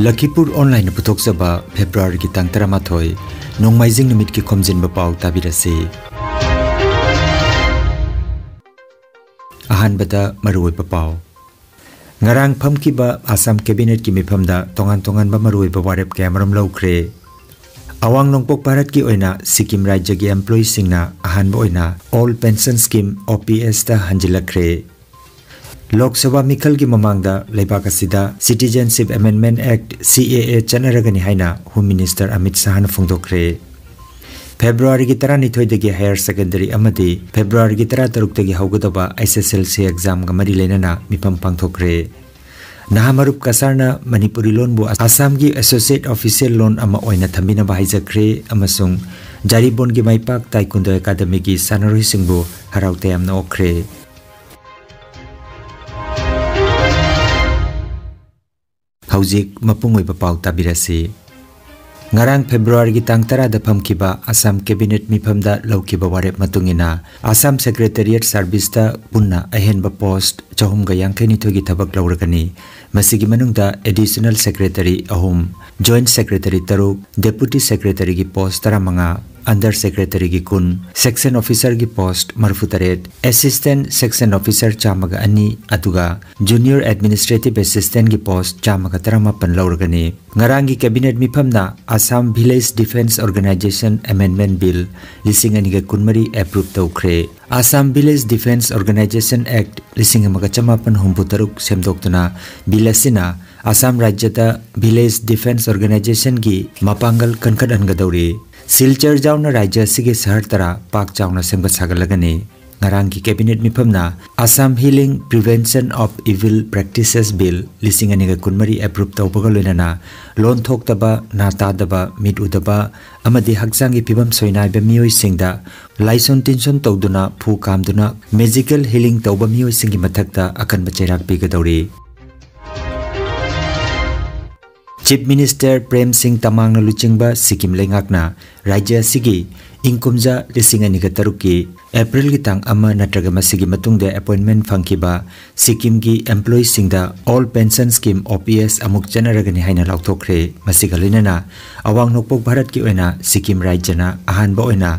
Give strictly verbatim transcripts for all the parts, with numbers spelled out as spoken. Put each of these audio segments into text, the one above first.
ꯂꯈꯤꯄꯨꯔ ꯑꯣꯟꯂꯥꯏꯟꯅ ꯄꯨꯊꯣꯛꯆꯕ ꯐꯦꯕ꯭ꯔꯨꯋꯥꯔꯤꯒꯤ ꯇꯥꯡ ꯇꯔꯥꯃꯥꯊꯣꯏ, ꯅꯣꯡꯃꯥꯏꯖꯤꯡ ꯅꯨꯃꯤꯠꯀꯤ ꯈꯣꯝꯖꯤꯟꯕ ꯄꯥꯎ ꯇꯥꯕꯤꯔꯁꯤ꯫ ꯑꯍꯥꯟꯕꯗ ꯃꯔꯨꯑꯣꯏꯕ ꯄꯥꯎ꯫ ꯉꯔꯥꯡ ꯐꯝꯈꯤꯕ ꯑꯁꯥꯝ ꯀꯦꯕꯤꯅꯦꯠꯀꯤ ꯃꯤꯐꯝꯗ ꯇꯣꯉꯥꯟ ꯇꯣꯉꯥꯟꯕ ꯃꯔꯨꯑꯣꯏꯕ ꯋꯥꯔꯦꯞ ꯀꯌꯥꯃꯔꯨꯝ ꯂꯧꯈ꯭ꯔꯦ꯫ ꯑꯋꯥꯡ ꯅꯣꯡꯄꯣꯛ ꯚꯥꯔꯠꯀꯤ ꯑꯣꯏꯅ ꯁꯤꯛꯀꯤꯝ ꯔꯥꯖ꯭ꯌꯒꯤ ꯑꯦꯝꯄ꯭ꯂꯣꯌꯤꯁꯤꯡꯅ ꯑꯍꯥꯟꯕ ꯑꯣꯏꯅ Old Pension Scheme, OPS ꯇ ꯍꯟꯖꯤꯜꯂꯛꯈ꯭ꯔꯦ꯫ ꯂꯣꯛ ꯁꯚꯥ ꯃꯤꯈꯜꯒꯤ ꯃꯃꯥꯡꯗ ꯂꯩꯕꯥꯛ ꯑꯁꯤꯗ Citizenship Amendment Act, CAA ꯆꯠꯅꯔꯒꯅꯤ ꯍꯥꯏꯅ ꯍꯣꯝ ꯃꯤꯅꯤꯁꯇꯔ ꯑꯃꯤꯠ ꯁꯥꯍꯅ ꯐꯣꯡꯗꯣꯛꯈ꯭ꯔꯦ꯫ ꯐꯦꯕ꯭ꯔꯨꯋꯥꯔꯤꯒꯤ ꯇꯔꯥꯅꯤꯊꯣꯏꯗꯒꯤ ꯍꯥꯌꯔ ꯁꯦꯀꯦꯟꯗꯔꯤ ꯑꯃꯗꯤ ꯐꯦꯕ꯭ꯔꯨꯋꯥꯔꯤꯒꯤ ꯇꯔꯥꯇꯔꯨꯛꯇꯒꯤ ꯍꯧꯒꯗꯕ HSLC ꯑꯦꯛꯖꯥꯝꯒ ꯃꯔꯤ ꯂꯩꯅꯅ ꯃꯤꯐꯝ ꯄꯥꯡꯊꯣꯛꯈ꯭ꯔꯦ꯫ ꯅꯍꯥ ꯃꯔꯨꯞ ꯀꯁꯥꯔꯅ ꯃꯅꯤꯄꯨꯔꯤ ꯂꯣꯟꯕꯨ ꯑꯁꯥꯝꯒꯤ ꯑꯦꯁꯣꯁꯤꯌꯦꯠ ꯑꯣꯐꯤꯁꯤꯌꯦꯜ ꯂꯣꯟ ꯑꯃ ꯑꯣꯏꯅ ꯊꯝꯕꯤꯅꯕ ꯍꯥꯏꯖꯈ꯭ꯔꯦ ꯑꯃꯁꯨꯡ ꯖꯥꯔꯤꯕꯣꯟꯒꯤ ꯃꯥꯏꯄꯥꯛ ꯇꯥꯏꯀꯨꯟꯗꯣ ꯑꯦꯀꯥꯗꯃꯤꯒꯤ ꯁꯥꯟꯅꯔꯣꯏꯁꯤꯡꯕꯨ ꯍꯔꯥꯎ ꯇꯌꯥꯝꯅ ꯑꯣꯛꯈ꯭ꯔꯦ꯫ ꯍꯧꯖꯤꯛ ꯃꯄꯨꯡ ꯑꯣꯏꯕ ꯄꯥꯎ ꯇꯥꯕꯤꯔꯁꯤ꯫ ꯉꯔꯥꯡ ꯐꯦꯕ꯭ꯔꯨꯋꯥꯔꯤꯒꯤ ꯇꯥꯡ ꯇꯔꯥꯗ ꯐꯝꯈꯤꯕ ꯑꯁꯥꯝ ꯀꯦꯕꯤꯅꯦꯠ ꯃꯤꯐꯝꯗ ꯂꯧꯈꯤꯕ ꯋꯥꯔꯦꯞ ꯃꯇꯨꯡ ꯏꯟꯅ, ꯑꯁꯥꯝ ꯁꯦꯀ꯭ꯔꯦꯇꯦꯔꯤꯌꯦꯠ ꯁꯥꯔꯚꯤꯁꯇ ꯄꯨꯟꯅ ꯑꯍꯦꯟꯕ ꯄꯣꯁ꯭ꯠ ꯆꯍꯨꯝꯒ ꯌꯥꯡꯈꯩꯅꯤꯊꯣꯏꯒꯤ ꯊꯕꯛ ꯂꯧꯔꯒꯅꯤ꯫ ꯃꯁꯤꯒꯤ ꯃꯅꯨꯡꯗ ꯑꯦꯗꯤꯁꯅꯦꯜ ꯁꯦꯀ꯭ꯔꯦꯇꯔꯤ ꯑꯍꯨꯝ, ꯖꯣꯏꯟꯠ ꯁꯦꯀ꯭ꯔꯦꯇꯔꯤ ꯇꯔꯨꯛ, ꯗꯦꯄꯨꯇꯤ ꯁꯦꯀ꯭ꯔꯦꯇꯔꯤꯒꯤ ꯄꯣꯁ꯭ꯠ ꯇꯔꯥꯃꯉꯥ, ꯑꯟꯗꯔ ꯁꯦꯀ꯭ꯔꯦꯇꯔꯤꯒꯤ ꯀꯨꯟ, ꯁꯦꯛꯁꯟ ꯑꯣꯐꯤꯁꯔꯒꯤ ꯄꯣꯁ꯭ꯠ ꯃꯔꯤꯐꯨꯇꯔꯦꯠ, ꯑꯦꯁꯤꯁꯇꯦꯟꯠ ꯁꯦꯛꯁꯟ ꯑꯣꯐꯤꯁꯔ ꯆꯥꯝꯃꯒ ꯑꯅꯤ, ꯑꯗꯨꯒ ꯖꯨꯅꯤꯌꯔ ꯑꯦꯗꯃꯤꯅꯤꯁꯇ꯭ꯔꯦꯇꯤꯚ ꯑꯦꯁꯤꯁꯇꯦꯟꯠꯒꯤ ꯄꯣꯁ꯭ꯠ ꯆꯥꯝꯃꯒ ꯇꯔꯥꯃꯥꯄꯟ ꯂꯧꯔꯒꯅꯤ꯫ ꯉꯔꯥꯡꯒꯤ ꯀꯦꯕꯤꯅꯦꯠ ꯃꯤꯐꯝꯅ Assam village defence organisation amendment bill ꯂꯤꯁꯤꯡ ꯑꯅꯤꯒ ꯀꯨꯟꯃꯔꯤ ꯑꯦꯄ꯭ꯔꯨꯚ ꯇꯧꯈ꯭ꯔꯦ꯫ Assam village defence organisation act ꯂꯤꯁꯤꯡ ꯑꯃꯒ ꯆꯃꯥꯄꯟ ꯍꯨꯝꯐꯨ ꯇꯔꯨꯛ ꯁꯦꯝꯗꯣꯛꯇꯨꯅ ꯕꯤꯜ ꯑꯁꯤꯅ ꯑꯁꯥꯝ ꯔꯥꯖ꯭ꯌꯗ ꯚꯤꯂꯦꯖ ꯗꯤꯐꯦꯟꯁ ꯑꯣꯔꯒꯅꯥꯏꯖꯦꯁꯟꯒꯤ ꯃꯄꯥꯡꯒꯜ ꯀꯟꯈꯠꯍꯟꯒꯗꯧꯔꯤ꯫ ꯁꯤꯜꯆꯔ ꯌꯥꯎꯅ ꯔꯥꯖ꯭ꯌ ꯑꯁꯤꯒꯤ ꯁꯍꯔ ꯇꯔꯥ ꯄꯥꯛ ꯆꯥꯎꯅ ꯁꯦꯝꯒꯠ ꯁꯥꯒꯠꯂꯒꯅꯤ꯫ ꯉꯔꯥꯡꯒꯤ ꯀꯦꯕꯤꯅꯦꯠ ꯃꯤꯐꯝꯅ Assam healing prevention of evil practices bill ꯂꯤꯁꯤꯡ ꯑꯅꯤꯒ ꯀꯨꯟꯃꯔꯤ ꯑꯦꯄ꯭ꯔꯨꯚ ꯇꯧꯕꯒ ꯂꯣꯏꯅꯅ ꯂꯣꯟ ꯊꯣꯛꯇꯕ, ꯅꯥ ꯇꯥꯗꯕ, ꯃꯤꯠ ꯎꯗꯕ ꯑꯃꯗꯤ ꯍꯛꯆꯥꯡꯒꯤ ꯐꯤꯕꯝ ꯁꯣꯏꯅꯥꯏꯕ ꯃꯤꯑꯣꯏꯁꯤꯡꯗ ꯂꯥꯏꯁꯣꯟ ꯇꯤꯟꯁꯣꯟ ꯇꯧꯗꯨꯅ, ꯐꯨ ꯀꯥꯝꯗꯨꯅ, ꯃꯦꯖꯤꯀꯦꯜ ꯍꯤꯂꯤꯡ ꯇꯧꯕ ꯃꯤꯑꯣꯏꯁꯤꯡꯒꯤ ꯃꯊꯛꯇ ꯑꯀꯟꯕ ꯆꯩꯔꯥꯛ ꯄꯤꯒꯗꯧꯔꯤ꯫ ꯆꯤꯐ ꯃꯤꯅꯤꯁꯇꯔ ꯄ꯭ꯔꯦꯝ ꯁꯤꯡ ꯇꯃꯥꯡꯅ ꯂꯨꯆꯤꯡꯕ ꯁꯤꯛꯀꯤꯝ ꯂꯩꯉꯥꯛꯅ ꯔꯥꯖ꯭ꯌ ꯑꯁꯤꯒꯤ ꯏꯪ ꯀꯨꯝꯖꯥ ꯂꯤꯁꯤꯡ ꯑꯅꯤꯒ ꯇꯔꯨꯛꯀꯤ ꯑꯦꯄ꯭ꯔꯤꯜꯒꯤ ꯇꯥꯡ ꯑꯃ ꯅꯠꯇ꯭ꯔꯒ ꯃꯁꯤꯒꯤ ꯃꯇꯨꯡꯗ ꯑꯦꯄꯣꯏꯟꯃꯦꯟ ꯐꯪꯈꯤꯕ ꯁꯤꯛꯀꯤꯝꯒꯤ ꯑꯦꯝꯄ꯭ꯂꯣꯌꯤꯁꯤꯡꯗ ꯑꯣꯜ ꯄꯦꯟꯁꯟ ꯁ꯭ꯀꯤꯝ, ꯑꯣ ꯄꯤ ꯑꯦꯁ, ꯑꯃꯨꯛ ꯆꯠꯅꯔꯒꯅꯤ ꯍꯥꯏꯅ ꯂꯥꯎꯊꯣꯛꯈ꯭ꯔꯦ꯫ ꯃꯁꯤꯒ ꯂꯣꯏꯅꯅ ꯑꯋꯥꯡ ꯅꯣꯡꯄꯣꯛ ꯚꯥꯔꯠꯀꯤ ꯑꯣꯏꯅ ꯁꯤꯛꯀꯤꯝ ꯔꯥꯖ꯭ꯌꯅ ꯑꯍꯥꯟꯕ ꯑꯣꯏꯅ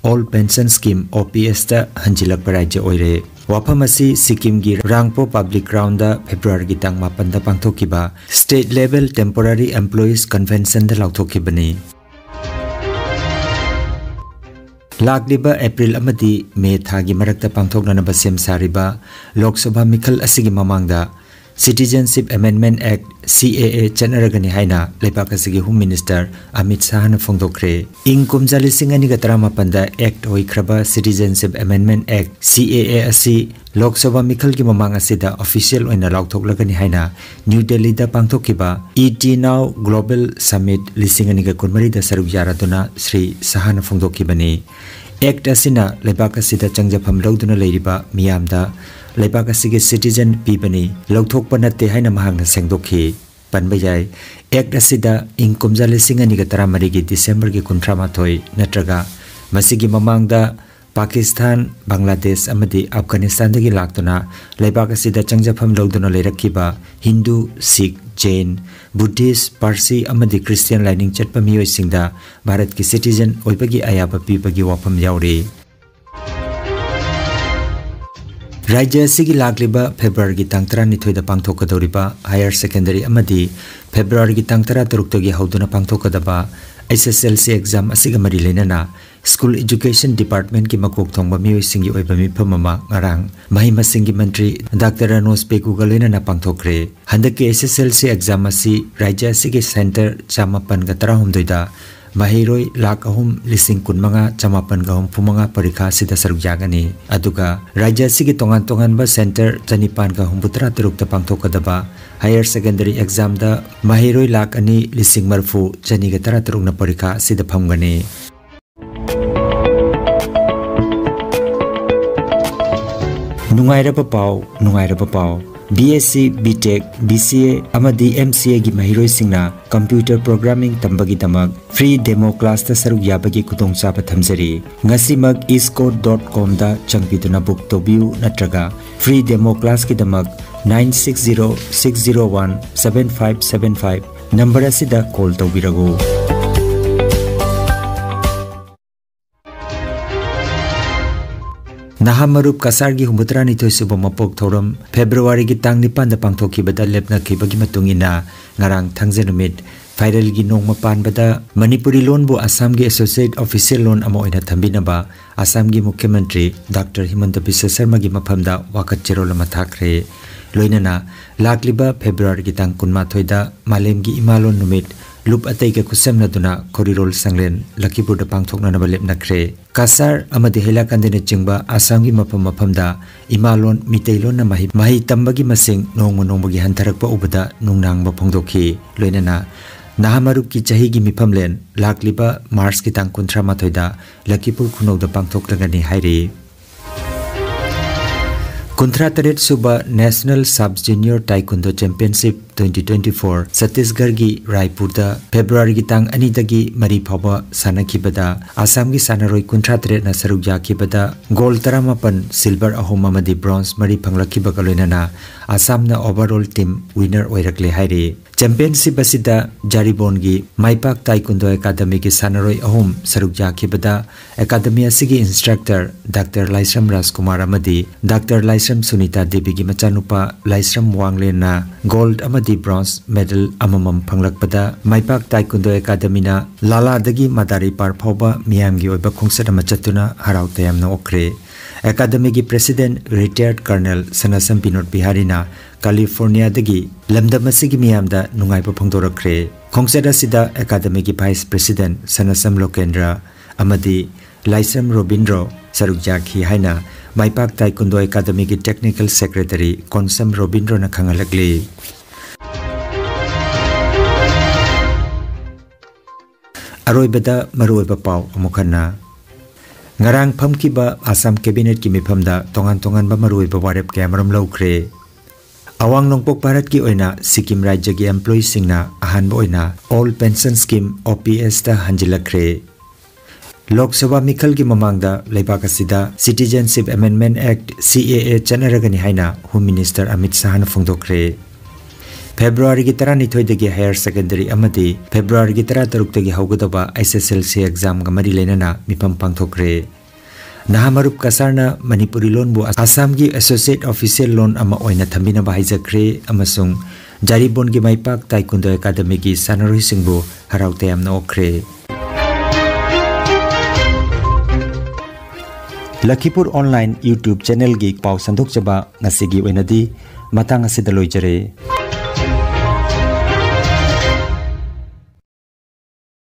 ꯑꯣꯜ ꯄꯦꯟꯁꯟ ꯁ꯭ꯀꯤꯝ, ꯑꯣ ꯄꯤ ꯑꯦꯁꯇ ꯍꯟꯖꯤꯜꯂꯛꯄ ꯔꯥꯖ꯭ꯌ ꯑꯣꯏꯔꯦ꯫ ꯋꯥꯐꯝ ꯑꯁꯤ ꯁꯤꯛꯀꯤꯝꯒꯤ ꯔꯥꯡꯄꯣ ꯄꯕ꯭ꯂꯤꯛ ꯒ꯭ꯔꯥꯎꯟꯗ ꯐꯦꯕ꯭ꯔꯨꯋꯥꯔꯤꯒꯤ ꯇꯥꯡ ꯃꯥꯄꯟꯗ ꯄꯥꯡꯊꯣꯛꯈꯤꯕ ꯁ꯭ꯇꯦꯠ ꯂꯦꯚꯦꯜ ꯇꯦꯝꯄꯣꯔꯔꯤ ꯑꯦꯝꯄ꯭ꯂꯣꯌꯤꯁ ꯀꯟꯚꯦꯟꯁꯟꯗ ꯂꯥꯎꯊꯣꯛꯈꯤꯕꯅꯤ꯫ ꯂꯥꯛꯂꯤꯕ ꯑꯦꯄ꯭ꯔꯤꯜ ꯑꯃꯗꯤ ꯃꯦ ꯊꯥꯒꯤ ꯃꯔꯛꯇ ꯄꯥꯡꯊꯣꯛꯅꯅꯕ ꯁꯦꯝ ꯁꯥꯔꯤꯕ ꯂꯣꯛ ꯁꯚꯥ ꯃꯤꯈꯜ ꯑꯁꯤꯒꯤ ꯃꯃꯥꯡꯗ Citizenship Amendment Act, ꯁꯤ ꯑꯦ ꯑꯦ, ꯆꯠꯅꯔꯒꯅꯤ ꯍꯥꯏꯅ ꯂꯩꯕꯥꯛ ꯑꯁꯤꯒꯤ ꯍꯣꯝ ꯃꯤꯅꯤꯁꯇꯔ ꯑꯃꯤꯠ ꯁꯥꯍꯅ ꯐꯣꯡꯗꯣꯛꯈ꯭ꯔꯦ꯫ ꯏꯪ ꯀꯨꯝꯖꯥ ꯂꯤꯁꯤꯡ ꯑꯅꯤꯒ ꯇꯔꯥꯃꯥꯄꯟꯗ ꯑꯦꯛꯠ ꯑꯣꯏꯈ꯭ꯔꯕ Citizenship Amendment Act, ꯁꯤ ꯑꯦ ꯑꯦ, ꯑꯁꯤ ꯂꯣꯛ ꯁꯚꯥ ꯃꯤꯈꯜꯒꯤ ꯃꯃꯥꯡ ꯑꯁꯤꯗ ꯑꯣꯐꯤꯁꯤꯌꯦꯜ ꯑꯣꯏꯅ ꯂꯥꯎꯊꯣꯛꯂꯒꯅꯤ ꯍꯥꯏꯅ ꯅ꯭ꯌꯨ ꯗꯦꯜꯂꯤꯗ ꯄꯥꯡꯊꯣꯛꯈꯤꯕ ꯏ ꯇꯤ ꯅꯥꯎ ꯒ꯭ꯂꯣꯕꯦꯜ ꯁꯃꯤꯠ ꯂꯤꯁꯤꯡ ꯑꯅꯤꯒ ꯀꯨꯟꯃꯔꯤꯗ ꯁꯔꯨꯛ ꯌꯥꯔꯗꯨꯅ ꯁ꯭ꯔꯤ ꯁꯥꯍꯅ ꯐꯣꯡꯗꯣꯛꯈꯤꯕꯅꯤ꯫ ꯑꯦꯛꯠ ꯑꯁꯤꯅ ꯂꯩꯕꯥꯛ ꯑꯁꯤꯗ ꯆꯪꯖꯐꯝ ꯂꯧꯗꯨꯅ ꯂꯩꯔꯤꯕ ꯃꯤꯌꯥꯝꯗ ꯂꯩꯕꯥꯛ ꯑꯁꯤꯒꯤ ꯁꯤꯇꯤꯖꯟ ꯄꯤꯕꯅꯤ, ꯂꯧꯊꯣꯛꯄ ꯅꯠꯇꯦ ꯍꯥꯏꯅ ꯃꯍꯥꯛꯅ ꯁꯦꯡꯗꯣꯛꯈꯤ꯫ ꯄꯟꯕ ꯌꯥꯏ, ꯑꯦꯛꯠ ꯑꯁꯤꯗ ꯏꯪ ꯀꯨꯝꯖꯥ ꯂꯤꯁꯤꯡ ꯑꯅꯤꯒ ꯇꯔꯥꯃꯔꯤꯒꯤ ꯗꯤꯁꯦꯝꯕꯔꯒꯤ ꯀꯨꯟꯊ꯭ꯔꯥ ꯃꯥꯊꯣꯏ ꯅꯠꯇ꯭ꯔꯒ ꯃꯁꯤꯒꯤ ꯃꯃꯥꯡꯗ ꯄꯥꯀꯤꯁꯇꯥꯟ, ꯕꯪꯒ꯭ꯂꯥꯗꯦꯁ ꯑꯃꯗꯤ ꯑꯐꯒꯥꯅꯤꯁꯇꯥꯟꯗꯒꯤ ꯂꯥꯛꯇꯨꯅ ꯂꯩꯕꯥꯛ ꯑꯁꯤꯗ ꯆꯪꯖꯐꯝ ꯂꯧꯗꯨꯅ ꯂꯩꯔꯛꯈꯤꯕ ꯍꯤꯟꯗꯨ, ꯁꯤꯈ, ꯖꯩꯟ, ꯕꯨꯙꯤꯁ, ꯄꯥꯔꯁꯤ ꯑꯃꯗꯤ ꯈ꯭ꯔꯤꯁꯇꯤꯌꯥꯟ ꯂꯥꯏꯅꯤꯡ ꯆꯠꯄ ꯃꯤꯑꯣꯏꯁꯤꯡꯗ ꯚꯥꯔꯠꯀꯤ ꯁꯤꯇꯤꯖꯟ ꯑꯣꯏꯕꯒꯤ ꯑꯌꯥꯕ ꯄꯤꯕꯒꯤ ꯋꯥꯐꯝ ꯌꯥꯎꯔꯤ꯫ ꯔꯥꯖ꯭ꯌ ꯑꯁꯤꯒꯤ ꯂꯥꯛꯂꯤꯕ ꯐꯦꯕ꯭ꯔꯨꯋꯥꯔꯤꯒꯤ ꯇꯥꯡ ꯇꯔꯥꯅꯤꯊꯣꯏꯗ ꯄꯥꯡꯊꯣꯛꯀꯗꯧꯔꯤꯕ ꯍꯥꯌꯔ ꯁꯦꯀꯦꯟꯗꯔꯤ ꯑꯃꯗꯤ ꯐꯦꯕ꯭ꯔꯨꯋꯥꯔꯤꯒꯤ ꯇꯥꯡ ꯇꯔꯥꯇꯔꯨꯛꯇꯒꯤ ꯍꯧꯗꯨꯅ ꯄꯥꯡꯊꯣꯛꯀꯗꯕ ꯑꯦꯁ ꯑꯦꯁ ꯑꯦꯜ ꯁꯤ ꯑꯦꯛꯖꯥꯝ ꯑꯁꯤꯒ ꯃꯔꯤ ꯂꯩꯅꯅ ꯁ꯭ꯀꯨꯜ ꯑꯦꯖꯨꯀꯦꯁꯟ ꯗꯤꯄꯥꯔꯠꯃꯦꯟꯠꯀꯤ ꯃꯀꯣꯛ ꯊꯣꯡꯕ ꯃꯤꯑꯣꯏꯁꯤꯡꯒꯤ ꯑꯣꯏꯕ ꯃꯤꯐꯝ ꯑꯃ ꯉꯔꯥꯡ ꯃꯍꯩ ꯃꯁꯤꯡꯒꯤ ꯃꯟꯇ꯭ꯔꯤ ꯗꯥꯛꯇꯔ ꯔꯅꯣꯖ ꯄꯦꯒꯨꯒ ꯂꯣꯏꯅꯅ ꯄꯥꯡꯊꯣꯛꯈ꯭ꯔꯦ꯫ ꯍꯟꯗꯛꯀꯤ ꯑꯦꯁ ꯑꯦꯁ ꯑꯦꯜ ꯁꯤ ꯑꯦꯛꯖꯥꯝ ꯑꯁꯤ ꯔꯥꯖ꯭ꯌ ꯑꯁꯤꯒꯤ ꯁꯦꯟꯇꯔ ꯆꯥꯃꯥꯄꯟꯒ ꯇꯔꯥꯍꯨꯝꯗꯣꯏꯗ ꯃꯍꯩꯔꯣꯏ ꯂꯥꯈ ꯑꯍꯨꯝ ꯂꯤꯁꯤꯡ ꯀꯨꯟꯃꯉꯥ ꯆꯥꯃꯥꯄꯟꯒ ꯍꯨꯝꯐꯨꯃꯉꯥ ꯄꯔꯤꯈꯥ ꯑꯁꯤꯗ ꯁꯔꯨꯛ ꯌꯥꯒꯅꯤ꯫ ꯑꯗꯨꯒ ꯔꯥꯖ꯭ꯌ ꯑꯁꯤꯒꯤ ꯇꯣꯉꯥꯟ ꯇꯣꯉꯥꯟꯕ ꯁꯦꯟꯇꯔ ꯆꯅꯤꯄꯥꯟꯒ ꯍꯨꯝꯐꯨꯇꯔꯥ ꯇꯔꯨꯛꯇ ꯄꯥꯡꯊꯣꯛꯀꯗꯕ ꯍꯥꯌꯔ ꯁꯦꯀꯦꯟꯗꯔꯤ ꯑꯦꯛꯖꯥꯝꯗ ꯃꯍꯩꯔꯣꯏ ꯂꯥꯈ ꯑꯅꯤ ꯂꯤꯁꯤꯡ ꯃꯔꯤꯐꯨ ꯆꯅꯤꯒ ꯇꯔꯥꯇꯔꯨꯛꯅ ꯄꯔꯤꯈꯥ ꯑꯁꯤꯗ ꯐꯝꯒꯅꯤ꯫ ꯅꯨꯡꯉꯥꯏꯔꯕ ꯄꯥꯎ, ꯅꯨꯡꯉꯥꯏꯔꯕ ꯄꯥꯎ꯫ B S C, B Tech, B C A ꯑꯃꯗꯤ M C A ꯒꯤ ꯃꯍꯩꯔꯣꯏꯁꯤꯡꯅ computer programming ꯇꯝꯕꯒꯤꯗꯃꯛ free demo class ꯇ ꯁꯔꯨꯛ ꯌꯥꯕꯒꯤ ꯈꯨꯗꯣꯡꯆꯥꯕ ꯊꯝꯖꯔꯤ꯫ ꯉꯁꯤꯃꯛ eastcoast dot com ꯗ ꯆꯪꯕꯤꯗꯨꯅ book ꯇꯧꯕꯤꯌꯨ ꯅꯠꯇ꯭ꯔꯒ free demo class ꯀꯤꯗꯃꯛ nine six zero six zero one seven five seven five number ꯑꯁꯤꯗ call ꯇꯧꯕꯤꯔꯛꯎ꯫ ꯅꯍꯥ ꯃꯔꯨꯞ ꯀꯁꯥꯔꯒꯤ ꯍꯨꯝꯐꯨꯇꯔꯥꯅꯤꯊꯣꯏ ꯁꯨꯕ ꯃꯄꯣꯛ ꯊꯧꯔꯝ ꯐꯦꯕ꯭ꯔꯨꯋꯥꯔꯤꯒꯤ ꯇꯥꯡ ꯅꯤꯄꯥꯟꯗ ꯄꯥꯡꯊꯣꯛꯈꯤꯕꯗ ꯂꯦꯞꯅꯈꯤꯕꯒꯤ ꯃꯇꯨꯡ ꯏꯟꯅ, ꯉꯔꯥꯡ ꯊꯥꯡꯖ ꯅꯨꯃꯤꯠ ꯐꯥꯏꯔꯦꯜꯒꯤ ꯅꯣꯡꯃ ꯄꯥꯟꯕꯗ ꯃꯅꯤꯄꯨꯔꯤ ꯂꯣꯟꯕꯨ ꯑꯁꯥꯝꯒꯤ associate official ꯂꯣꯟ ꯑꯃ ꯑꯣꯏꯅ ꯊꯝꯕꯤꯅꯕ ꯑꯁꯥꯝꯒꯤ ꯃꯨꯈ꯭ꯌ ꯃꯟꯇ꯭ꯔꯤ ꯗꯥꯛꯇꯔ ꯍꯤꯃꯟꯇ ꯕꯤꯁ꯭ꯋ ꯁꯔꯃꯒꯤ ꯃꯐꯝꯗ ꯋꯥꯀꯠ ꯆꯦꯔꯣꯜ ꯑꯃ ꯊꯥꯈ꯭ꯔꯦ꯫ ꯂꯣꯏꯅꯅ ꯂꯥꯛꯂꯤꯕ ꯐꯦꯕ꯭ꯔꯨꯋꯥꯔꯤꯒꯤ ꯇꯥꯡ ꯀꯨꯟꯃꯥꯊꯣꯏꯗ ꯃꯥꯂꯦꯝꯒꯤ ꯏꯃꯥ ꯂꯣꯟ ꯅꯨꯃꯤꯠ ꯂꯨꯞ ꯑꯇꯩꯒ ꯈꯨꯠꯁꯝꯅꯗꯨꯅ ꯈꯣꯔꯤꯔꯣꯜ ꯁꯪꯂꯦꯟ ꯂꯈꯤꯄꯨꯔꯗ ꯄꯥꯡꯊꯣꯛꯅꯅꯕ ꯂꯦꯞꯅꯈ꯭ꯔꯦ꯫ ꯀꯁꯥꯔ ꯑꯃꯗꯤ ꯍꯩꯂꯥꯀꯟꯗꯤꯅꯆꯤꯡꯕ ꯑꯁꯥꯝꯒꯤ ꯃꯐꯝ ꯃꯐꯝꯗ ꯏꯃꯥꯂꯣꯟ ꯃꯤꯇꯩꯂꯣꯟꯅ ꯃꯍꯩ, ꯃꯍꯩ ꯇꯝꯕꯒꯤ ꯃꯁꯤꯡ ꯅꯣꯡꯃ ꯅꯣꯡꯃꯒꯤ ꯍꯟꯊꯔꯛꯄ ꯎꯕꯗ ꯅꯨꯡꯅꯥꯡꯕ ꯐꯣꯡꯗꯣꯛꯈꯤ꯫ ꯂꯣꯏꯅꯅ ꯅꯍꯥ ꯃꯔꯨꯞꯀꯤ ꯆꯍꯤꯒꯤ ꯃꯤꯐꯝꯂꯦꯟ ꯂꯥꯛꯂꯤꯕ ꯃꯥꯔꯆꯀꯤ ꯇꯥꯡ ꯀꯨꯟꯊ꯭ꯔꯥ ꯃꯥꯊꯣꯏꯗ ꯂꯈꯤꯄꯨꯔ ꯈꯨꯅꯧꯗ ꯄꯥꯡꯊꯣꯛꯂꯒꯅꯤ ꯍꯥꯏꯔꯤ꯫ ꯀꯨꯟꯊ꯭ꯔꯥ ꯇꯔꯦꯠ ꯁꯨꯕ National Sub Junior Taekwondo Championship twenty twenty-four ꯆꯠꯇꯤꯁꯒꯔꯒꯤ ꯔꯥꯏꯄꯨꯔꯗ ꯐꯦꯕ꯭ꯔꯨꯋꯥꯔꯤꯒꯤ ꯇꯥꯡ ꯑꯅꯤꯗꯒꯤ ꯃꯔꯤ ꯐꯥꯎꯕ ꯁꯥꯟꯅꯈꯤꯕꯗ ꯑꯁꯥꯝꯒꯤ ꯁꯥꯟꯅꯔꯣꯏ ꯀꯨꯟꯊ꯭ꯔꯥ ꯇꯔꯦꯠꯅ ꯁꯔꯨꯛ ꯌꯥꯈꯤꯕꯗ gold ꯇꯔꯥꯃꯥꯄꯟ, silver ꯑꯍꯨꯝ ꯑꯃꯗꯤ bronze ꯃꯔꯤ ꯐꯪꯂꯛꯈꯤꯕꯒ ꯂꯣꯏꯅꯅ ꯑꯁꯥꯝꯅ overall team winner ꯑꯣꯏꯔꯛꯂꯦ ꯍꯥꯏꯔꯤ꯫ Championship ꯑꯁꯤꯗ ꯖꯥꯔꯤꯕꯣꯟꯒꯤ ꯃꯥꯏꯄꯥꯛ Taekwondo Academyꯒꯤ ꯁꯥꯟꯅꯔꯣꯏ ꯑꯍꯨꯝ ꯁꯔꯨꯛ ꯌꯥꯈꯤꯕꯗ, Academy ꯑꯁꯤꯒꯤ instructor ꯗꯥꯛꯇꯔ ꯂꯥꯏꯁ꯭ꯔꯝ ꯔꯥꯖꯀꯨꯃꯥꯔ ꯑꯃꯗꯤ ꯗꯥꯛꯇꯔ ꯂꯥꯏꯁ꯭ꯔꯝ ꯁꯨꯅꯤꯇꯥ ꯗꯦꯕꯤꯒꯤ ꯃꯆꯥꯅꯨꯄꯥ ꯂꯥꯏꯁ꯭ꯔꯝ ꯋꯥꯡꯂꯦꯟꯅ gold ꯑꯃꯗꯤ bronze medal ꯑꯃꯃꯝ ꯐꯪꯂꯛꯄꯗ, ꯃꯥꯏꯄꯥꯛ Taekwondo Academyꯅ ꯂꯥꯂꯥꯗꯒꯤ ꯃꯗꯥꯔꯤꯄꯥꯔ ꯐꯥꯎꯕ ꯃꯤꯌꯥꯝꯒꯤ ꯑꯣꯏꯕ ꯈꯣꯡꯆꯠ ꯑꯃ ꯆꯠꯇꯨꯅ ꯍꯔꯥꯎ ꯇꯌꯥꯝꯅ ꯑꯣꯛꯈ꯭ꯔꯦ꯫ Academyꯒꯤ president retired colonel ꯁꯅꯥꯁꯝ ꯕꯤꯅꯣꯗ ꯕꯤꯍꯥꯔꯤꯅ ꯀꯥꯂꯤꯐꯣꯔꯅꯤꯌꯥꯗꯒꯤ ꯂꯝꯗꯝ ꯑꯁꯤꯒꯤ ꯃꯤꯌꯥꯝꯗ ꯅꯨꯡꯉꯥꯏꯕ ꯐꯣꯡꯗꯣꯔꯛꯈ꯭ꯔꯦ꯫ ꯈꯣꯡꯆꯠ ꯑꯁꯤꯗ Academyꯒꯤ vice president ꯁꯅꯥꯁꯝ ꯂꯣꯀꯦꯟꯗ꯭ꯔ ꯑꯃꯗꯤ ꯂꯥꯏꯁ꯭ꯔꯝ ꯔꯣꯕꯤꯟꯗ꯭ꯔꯣ ꯁꯔꯨꯛ ꯌꯥꯈꯤ ꯍꯥꯏꯅ ꯃꯥꯏꯄꯥꯛ Taekwondo Academyꯒꯤ technical secretary ꯀꯣꯟꯁꯝ ꯔꯣꯕꯤꯟꯗ꯭ꯔꯣꯅ ꯈꯪꯍꯜꯂꯛꯂꯤ꯫ ꯑꯔꯣꯏꯕꯗ ꯃꯔꯨꯑꯣꯏꯕ ꯄꯥꯎ ꯑꯃꯨꯛ ꯍꯟꯅ꯫ ꯉꯔꯥꯡ ꯐꯝꯈꯤꯕ ꯑꯁꯥꯝ cabinetꯀꯤ ꯃꯤꯐꯝꯗ ꯇꯣꯉꯥꯟ ꯇꯣꯉꯥꯟꯕ ꯃꯔꯨꯑꯣꯏꯕ ꯋꯥꯔꯦꯞ ꯀꯌꯥꯃꯔꯨꯝ ꯂꯧꯈ꯭ꯔꯦ꯫ ꯑꯋꯥꯡ ꯅꯣꯡꯄꯣꯛ ꯚꯥꯔꯠꯀꯤ ꯑꯣꯏꯅ ꯁꯤꯛꯀꯤꯝ ꯔꯥꯖ꯭ꯌꯒꯤ employeeꯁꯤꯡꯅ ꯑꯍꯥꯟꯕ ꯑꯣꯏꯅ All Pension Scheme, OPSꯇ ꯍꯟꯖꯤꯜꯂꯛꯈ꯭ꯔꯦ꯫ Lok Sabha ꯃꯤꯈꯜꯒꯤ ꯃꯃꯥꯡꯗ ꯂꯩꯕꯥꯛ ꯑꯁꯤꯗ Citizenship Amendment Act, CAA ꯆꯠꯅꯔꯒꯅꯤ ꯍꯥꯏꯅ Home Minister ꯑꯃꯤꯠ ꯁꯥꯍꯅ ꯐꯣꯡꯗꯣꯛꯈ꯭ꯔꯦ꯫ ꯐꯦꯕ꯭ꯔꯨꯋꯥꯔꯤꯒꯤ ꯇꯔꯥꯅꯤꯊꯣꯏꯗꯒꯤ higher secondary ꯑꯃꯗꯤ ꯐꯦꯕ꯭ꯔꯨꯋꯥꯔꯤꯒꯤ ꯇꯔꯥꯇꯔꯨꯛꯇꯒꯤ ꯍꯧꯒꯗꯕ HSLC examꯒ ꯃꯔꯤ ꯂꯩꯅꯅ ꯃꯤꯐꯝ ꯄꯥꯡꯊꯣꯛꯈ꯭ꯔꯦ꯫ ꯅꯍꯥ ꯃꯔꯨꯞ ꯀꯁꯥꯔꯅ ꯃꯅꯤꯄꯨꯔꯤ ꯂꯣꯟꯕꯨ ꯑꯁꯥꯝꯒꯤ associate official ꯂꯣꯟ ꯑꯃ ꯑꯣꯏꯅ ꯊꯝꯕꯤꯅꯕ ꯍꯥꯏꯖꯈ꯭ꯔꯦ ꯑꯃꯁꯨꯡ ꯖꯥꯔꯤꯕꯣꯟꯒꯤ ꯃꯥꯏꯄꯥꯛ ꯇꯥꯏꯀꯨꯟꯗꯣ ꯑꯦꯀꯥꯗꯃꯤꯒꯤ ꯁꯥꯟꯅꯔꯣꯏꯁꯤꯡꯕꯨ ꯍꯔꯥꯎ ꯇꯌꯥꯝꯅ ꯑꯣꯛꯈ꯭ꯔꯦ꯫ ꯂꯈꯤꯄꯨꯔ online YouTube channelꯒꯤ ꯄꯥꯎ ꯁꯟꯗꯣꯛꯆꯕ ꯉꯁꯤꯒꯤ ꯑꯣꯏꯅꯗꯤ ꯃꯇꯥꯡ ꯑꯁꯤꯗ ꯂꯣꯏꯖꯔꯦ꯫